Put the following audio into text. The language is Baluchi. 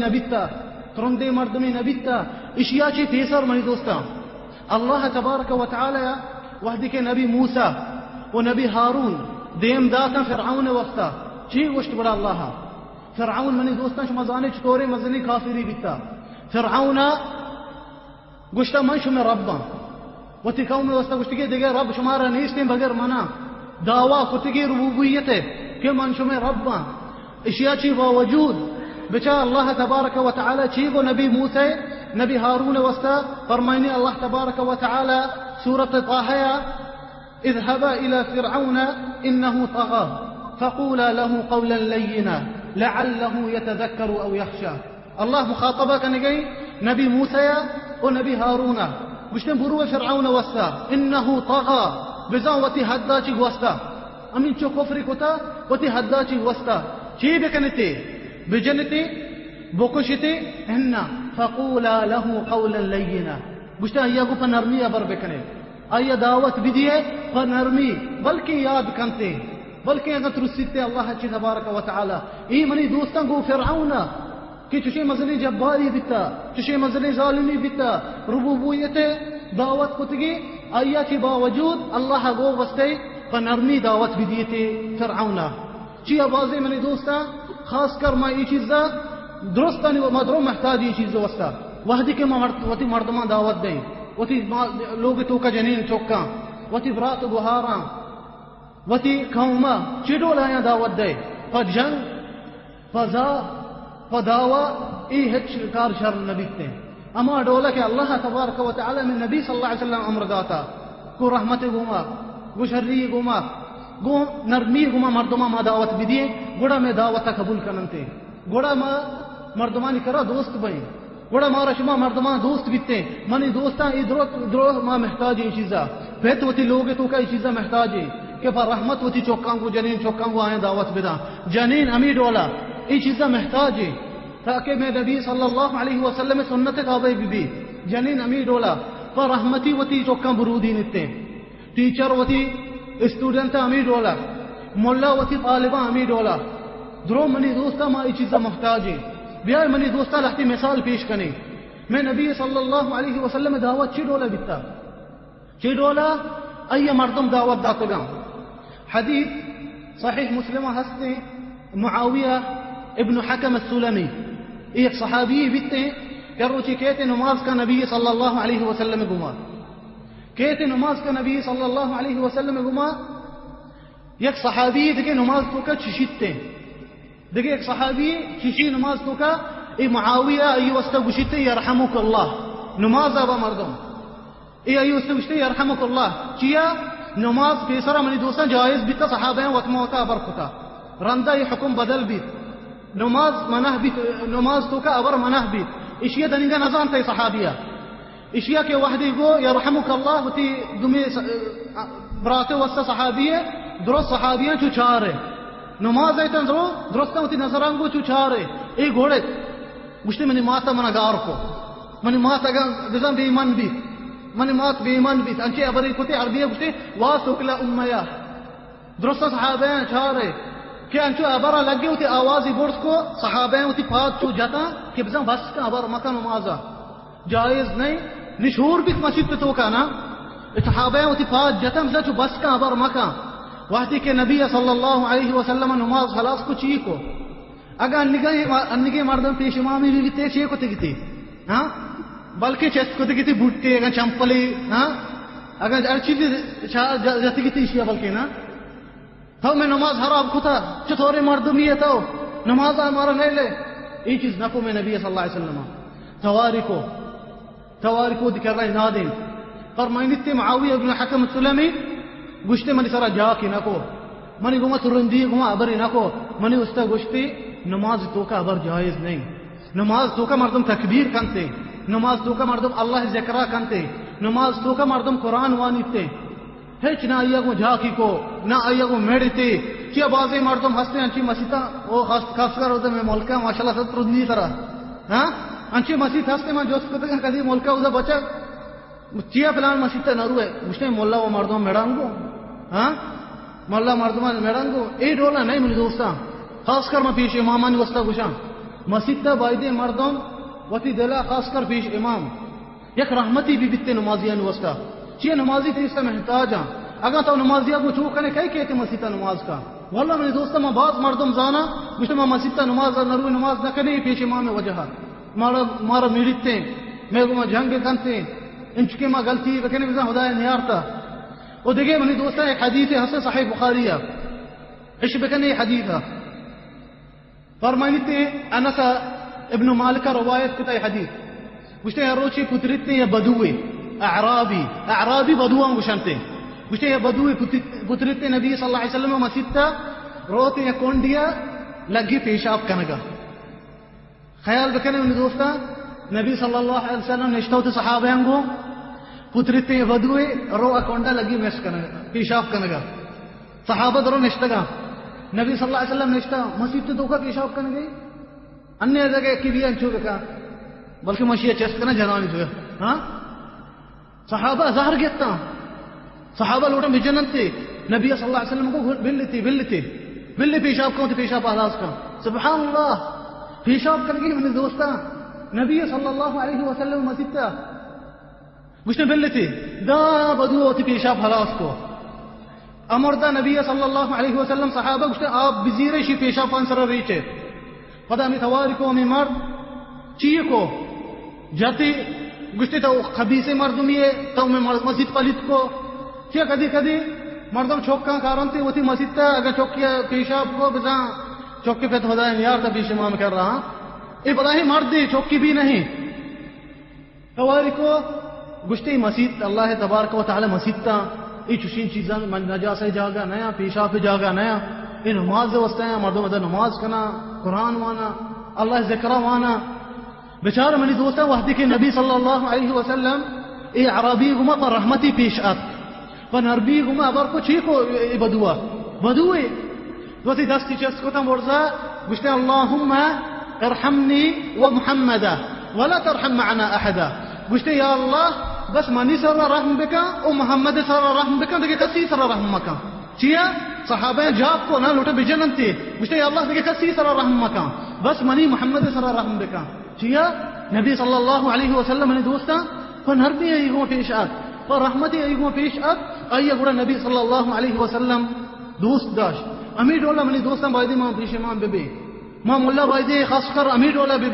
نہ بیتا، ترندیں مردمے نہ بیتا۔ اشیا چی پیسر منی دوستاں، اللہ تبارک و تعالی وہدے کہ نبی موسی و نبی ہارون دیم داتاں فرعون واسطہ، چی گوشت گڑا اللہ؟ فرعون منی دوستاں شما زانے چطوریں مزنیں کافری بیتا۔ فرعون گوشتا، من شمئے رب آں۔ وتی قوم ء واستہ گوشتگی، دگہ رب شمارا نیستیں بغیر منا۔ دعویٰ کتگی ربوبیت ء کہ من شمئے رب آں۔ اشیا چی باوجود بچار اللہ تبارک و تعالی چی گو نبی موسی، نبی ہارون ء واستہ فرمائنی اللہ تبارک و تعالی سورت طٰہہ ء، اذهبا إلى فرعون إنه طغى فقولا له قولا لينا لعله يتذكر أو يخشى۔ اللہ مخاطبہ کنگئی نبی موسیٰ و نبی ہارونہ، گوشتن، برو فرعون واسطہ، انہ طغی، بزاں وتی حدا چی گوستہ، ہمینچو کفر کتا، وتی حدا چی گوستہ، چی بکنتے؟ بجنتے، بکشتے؟ انہ، فقولا لہ قولا لینا، گوشتن، آیا گو پہ نرمی ابر بکنے۔ آئی ء دعوت بدیئے پہ نرمی، بلکیں یاد کنتے، بلکیں اگاں ترسیتے اللہ چی تبارک و تعالی۔ اے منی دوستاں گو فرعون ء کہ چشیں مزنیں جباری بیتا، چشیں مزنیں ظالمی بیتا، ربوبیت ء دعوت کتگی، آئی ء چی باوجود اللہ ء گو وستے پہ نرمی دعوت بدیتے فرعون ء۔ چیا بازیں منی دوستاں، خاص کر ما اے چیزا درستانی و ما درو محتاج اے چیز واسطہ۔ وہدی کہ ما مرد-، وتی مردماں دعوت دیں، وتی ما-، لوگ توکا جنین چکاں، وتی برات و گہاراں، وتی قوما چی ڈول آیاں دعوت دے؟ پہ جنگ، پہ زا، پہ دعوا، اے ہچ کار شر نہ بیتے۔ اما ڈولا کہ اللہ تبارک و تعالی من نبی صلی اللہ علیہ وسلم امر داتا، گو رحمت گوما، گو شری گوما، گو نرمی گوما مردماں ما دعوت بدیے، گڑا میں دعوت قبول کننتے، گڑا ما مردمانی کرا دوست بئیں، گڑا مارا شما مردمان دوست بیتے۔ منی دوستاں اے درو، درو ما محتاج ایں چیزا، پت وتی لوگ توکا اے چیزا محتاج ایں کہ پا رحمت وتی چکاں گو، جنین چکاں گو آیاں دعوت بداں۔ جنین ہمی ڈولا اے چیزا محتاج ایں۔ تاکہ میں نبی صلی اللہ علیہ وسلم سنت تابع بی بی۔ جنین ہمی ڈولا پہ رحمتی وتی چکاں برودی نتے۔ ٹیچر وتی اسٹوڈنٹ ہمی ڈولا، ملا وتی طالباں ہمی ڈولا۔ درو منی دوستاں ما اے چیزا محتاج ایں۔ بیائے منی دوستاں لہتی مثال پیش کنیں۔ میں نبی صلی اللہ علیہ وسلم دعوت چی ڈولا بیتا؟ چی ڈولا آئی ء مردم دعوت داتگاں؟ حدیث صحیح مسلم ء ہستیں، معاویہ ابن حکم السلمی، اے یک صحابی بیتیں کہ روچی کیت نماز کا نبی صلی اللہ علیہ وسلم گما، کیت نماز کا نبی صلی اللہ علیہ وسلم گما، یک صحابی دگہ نماز توکا چشیتیں، دگہ یک صحابی چشی نماز توکا، اے معاویہ آئی واسطہ گوشیتے، یرحمک اللہ، نماز آبا مردم۔ اے آئی است گوشتے، یرحمک اللہ۔ چیا؟ نماز پیسرا منی دوستاں جائز بیتا، صحابیاں وت ما وتا ابر کتا۔ رندا اے حکم بدل بیت۔ نماز منع بیت، نماز توکا ابر منع بیت۔ اشیا دنیگا نزانتا اے صحابیا۔ اشیا کہ وہدی گو، یرحمک اللہ، وتی دومی س-، برات وسط صحابی ہے، درست صحابیاں چو چار ہے۔ نماز ایتن درو، درستاں وتی نظران گو چو چار ہے۔ اے گوڑت۔ گوشتے، منی ماتا منا گار کو۔ منی مات اگاں بزاں بے ایمان بیت، منی مات بے ایمان بیت، انچیں ہبرے کتے، عربی ء گوشتے، وا ثکل امیا۔ درستاں صحابیاں چارے کہ انچو ہبرا لگے، وتی آوازی برز کو، صحابیاں وتی پاد چو جتاں کہ بزاں بس کن، ہبر مکن نمازا، جائز نہیں، نشور بیت مسیت توکا نا۔ صحابیاں وتی پاد جتاں، بزاں چو بس کن، ہبر مکن۔ وہدے کہ نبی صلی اللہ علیہ وسلم نماز خلاص کو، چی کو؟ اگاں انگہ، انگہ مردم پیش امامی بی بیتے، چے کتگیتے؟ ہاں؟ بلکہ چست کتگیتے بوٹے، اگاں چمپلے، ہاں؟ اگاں ہر چیزی چا-، ج-، جتگیتے ایشیا بلکہ نا۔ تو میں نماز خراب کتا، چطورے مردمی ہے تو؟ نماز ہمارا نہیں لے۔ یہ چیز نہ کو میں نبی صلی اللہ علیہ وسلم۔ تواری کو۔ تواری کو دکر رہے نادین۔ فرمائنیتے معاویہ ابن حکم سلمی گوشتے، منی سرا جاکی نکو، منی گوما ترندی گوما ابری نکو، منی استا گوشتے، نماز توکا ابر جائز نہیں، نماز توکا مردم تکبیر کنتے، نماز توکا مردم اللہ ذکرہ کنتے، نماز توکا مردم قرآن وانیتے۔ ہچ نہ آئی ء گوں جاکی کو، نہ آئی ء گوں میڑتے۔ چیا بازیں مردم ہستے انچی مسیتاں، او خاص، خاص کر ادھر میں ملکہ ماشاءاللہ سب ترندی طرح۔ ہاں؟ انچی مسیت ہستے، من جست کتگاں کدی ملکہ ادھر بچک، چیا فلان مسیت نہ روئے؟ گوشتے ملا و مردم میڑانگو۔ ہاں؟ ملا مردمان میڑانگو۔ اے ڈولا نہیں منی دوستاں۔ خاص کر من پیش امامانی واسطہ گوشاں۔ مسیت ءَ بایدیں مردم وتی دل ءَ، خاص کر پیش امام، یک رحمتی بہ بیت نمازیانی واسطہ۔ چیا نمازی تئی سرا محتاج اَں۔ اگاں تو نمازی ءَ گوں چو کنے، کئے کئیت مسیت ءَ نماز کن؟ واللہ منی دوستاں، ما باز مردم زاناں، گوشت، ما مسیت ءَ نماز ءَ نہ رویں، نماز نہ کنیں، پیش امام ءِ وجہ ءَ۔ مارا، مارا میڑیتیں، مئے گوما جنگ کنتیں، انچکیں ما غلطی بکنیں، بزاں خدایا نیارتا۔ و دگہ منی دوستاں، یک حدیثے ہست صحیح بخاری ءَ، اش بکنے حدیث ءَ۔ فرمائیتے، انس ابن مالک ءَ روایت کتا اے حدیث۔ گوشتے، یا روچے پترتے یا بدوے، اعرابی، اعرابی بدواں گوشنتے۔ گوشتے، یا بدوے پت-، پترتے، نبی صلی اللہ علیہ وسلم مسیت ءَ روتے، یا کنڈیا لگی پیشاب کنگا۔ خیال بکنے منی دوستاں، نبی صلی اللہ علیہ وسلم نشتہ وتی صحابیاں گوں، پترتے یا بدوے، رو ءَ کنڈا لگی مس کنگا، پیشاب کنگا۔ صحابہ درو نشتگاں۔ نبی صلی اللہ علیہ وسلم نشتہ، مسیت ءِ توکا پیشاب کنگے؟ انے جگہ کہ بیا انچو بکا، بلکہ من شیا چست کنا جنانی تو۔ ہاں؟ صحابہ زہر گتاں۔ صحابہ لوٹاں بجننتے۔ نبی صلی اللہ علیہ وسلم کو بلتے، بلتے۔ بلے پیشاب کن، تو پیشاب ہلاس کن۔ سبحان اللہ۔ پیشاب کنگے منی دوستاں۔ نبی صلی اللہ علیہ وسلم مسیت ءَ۔ گوشتے، بلتے، دا بدو وتی پیشاب ہلاس کو۔ امر دا نبی صلی اللہ علیہ وسلم، صحابہ گوشتے، آپ بزیرے، شی پیشاپان سرا ریچے۔ پدا ہمے تواری کو ہمے مرد، چی کو؟ جتی، گوشتے، تو خبیث مردمی ئے، تو ہمے مرد مسیت پلیت کو۔ چیا کدی کدی مردم چوکاں کارنتے وتی مسیت ءَ، اگاں چوکی پیشاب کو بزاں، چوکی پہ خدا نیار تا پیش امام کر رہا۔ اے بلاہیں مردے، چوکی بھی نہیں۔ تواری کو، گوشتے، مسیت، اللہ تبارک و تعالی مسیت ءَ، اے چوشیں چیزاں من نجاسہ جاگہ نیا، پیشاب جاگہ نیا، اے نماز واسطہ ایں، مردم ادا نماز کنا، قرآن وانا، اللہ ذکر وانا۔ بچار منی دوستاں، وحدی کہ نبی صلی اللہ علیہ وسلم اے اعرابی گما پہ رحمتی پیش ات، پہ نرمی گما ابر کو، چی کو اے بدوا؟ بدوے۔ وتی دستی چست کتاں برزا، گوشتے، اللهم ارحمني ومحمدا ولا ترحم معنا احدا۔ گوشتے، یا اللہ، بس منی سرا رحم بکن و محمد سرا رحم بکن، دگہ کسی سرا رحم مکن۔ چیا؟ صحابہ جاپ کو نا، لوٹا بجننتے۔ گوشتے، یا اللہ، دگہ کسی سرا رحم مکن، بس منی محمد سرا رحم بکن۔ چیا؟ نبی صلی اللہ علیہ وسلم، منی دوستاں، پہ نرمی ای گوں پیش ات، پہ رحمتی ای گوں پیش ات، آئی گڑا نبی صلی اللہ علیہ وسلم دوست داشت۔ ہمے ڈولا منی دوستاں بایدے ما پیش امام ببیں۔ ما ملا بایدے خاص کر ہمے ڈولا ببیں۔